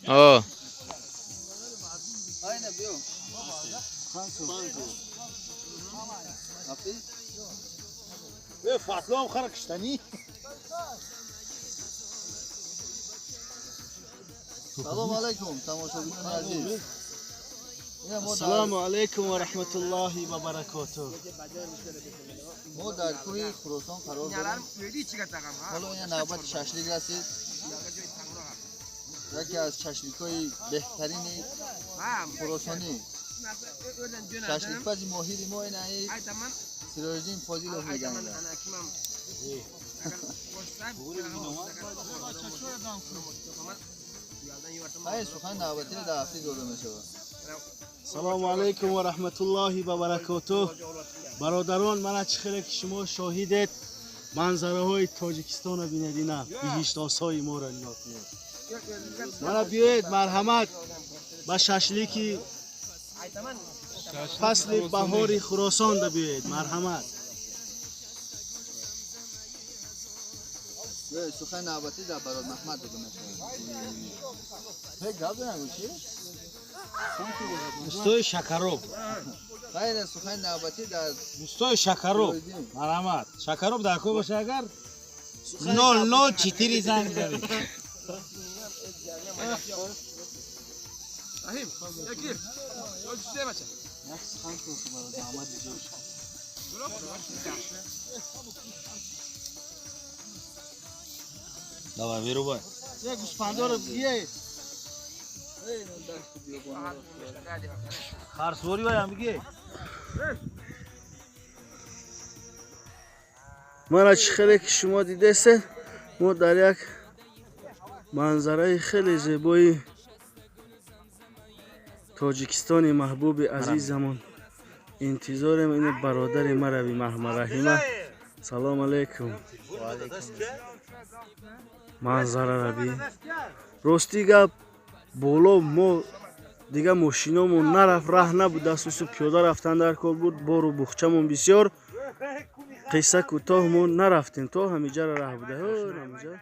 О. Айна биё. Ҳафиз? Фатлом хара киштанӣ. Салом алайкум, тамошобинони азиз. Ина мо дар Ассалому алайкум ва раҳматуллоҳи ва баракотуҳ. Мо дар кӯҳи Хуросон қарор дорем. Ҳоло ина навбати шашлик расид. Яке аз шашликҳои беҳтарини хуросонӣ. Шашликпази моҳири мо ина Сироҷиддин Фозилов мегӯянд. Ай, сухан навбатиро дар ҳафтӣ дода мешавад. Салому алайкум ва раҳматуллоҳи ва баракотуҳ. Бародарон, мана чӣ хеле ки шумо шоҳидед, манзараҳои Тоҷикистонро бинед, ина биҳиштосҳои моро нигоҳ кунед. Мана биёед, марҳамат, ба шашлики фасли баҳори Хуросонда биёед, марҳамат. Сухан навбатӣ дар Барод Маҳмад дода мешавад. Ҳе, гап занагу чи? Устои шакароб. Хайр, сухани навбатӣ дар Устои шакароб. Сироҷиддин. Марҳамат. Шакароб дар кор боша агар 004 занг занед. Як сухан кун, бародар Аҳмад иҷош. Давай, вырубай. Як гӯспандоро биёед. Харсворӣ ваям биге. Мана чӣ хеле ки шумо дидесед, мо дар як манзараи хеле зебои Тоҷикистони маҳбуби азизамон интизорем. Ин бародари марави Маҳмараҳима. Салом алейкум. Манзарара бин. Рости гап, боло мо дига мошиномон нарафт, раҳ набуд, дастусу пиёда рафтан дар кор буд, бору бухчамон бисёр. Қисса кӯтоҳ, мо нарафтем, то ҳамиҷара раҳ буда. Ҳамиҷа.